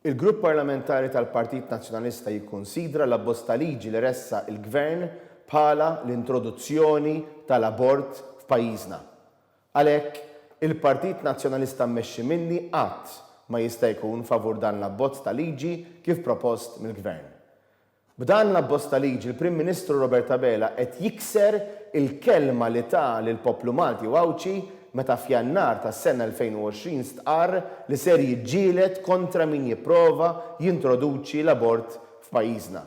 Il-Grupp Parlamentari tal-Partit Nazzjonalista jikkunsidra l-abbozz ta' liġi li ressaq il-Gvern bħala l-introduzzjoni tal-abort f'pajjiżna. Għalhekk, il-Partit Nazzjonalista mmexxi minni qatt ma jista' jkun favur dan l-abbozz ta' liġi kif propost mill-Gvern. B'dan l-abbozz ta' liġi l-Prim Ministru Robert Abela qed jikser il-kelma li ta lill-poplu Malti u Għawdxi meta f'Jannar tas-sena 2020 stqarr li ser jiġġieled kontra min jipprova jintroduċi l-abort f'pajjiżna.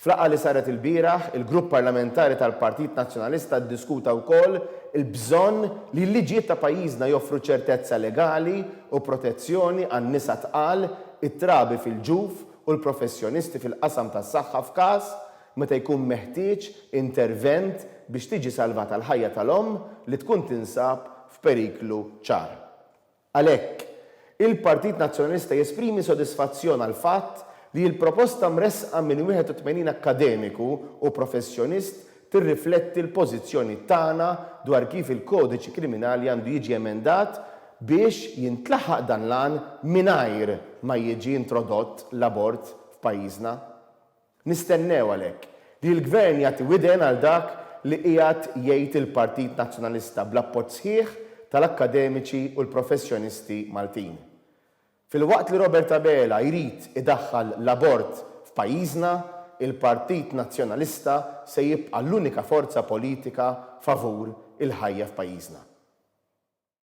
F'laqgħa li saret ilbieraħ, il-Grupp Parlamentari tal-Partit Nazzjonalista ddiskuta wkoll il-bżonn li l-liġijiet ta' pajjiżna joffru ċertezza legali u protezzjoni għan-nisa tqal, it-trabi fil-ġuf u l-professjonisti fil-qasam tas-saħħa f'każ meta jkun meħtieġ intervent biex tiġi salvata l-ħajja tal-omm li tkun tinsab f'periklu ċar. Għalhekk, il-Partit Nazzjonalista jesprimi sodisfazzjon għall-fatt li l-proposta mressqa minn 81 akkademiku u professjonist tirrifletti l-pożizzjoni tagħna dwar kif il-Kodiċi Kriminali għandu jiġi emendat biex jintlaħaq dan l-għan mingħajr ma jiġi introdott l-abort f'pajjiżna. Nistennew għalhekk li l-Gvern jagħti widen għal dak li qiegħed jgħid il-Partit Nazzjonalista bl-appoġġ sħiħ tal-akkademiċi u l-professjonisti Maltin. Filwaqt li Robert Abela jrid idaħħal l-abort f'pajjiżna, il-Partit Nazzjonalista se jibqa' l-unika forza politika favur il-ħajja f'pajjiżna.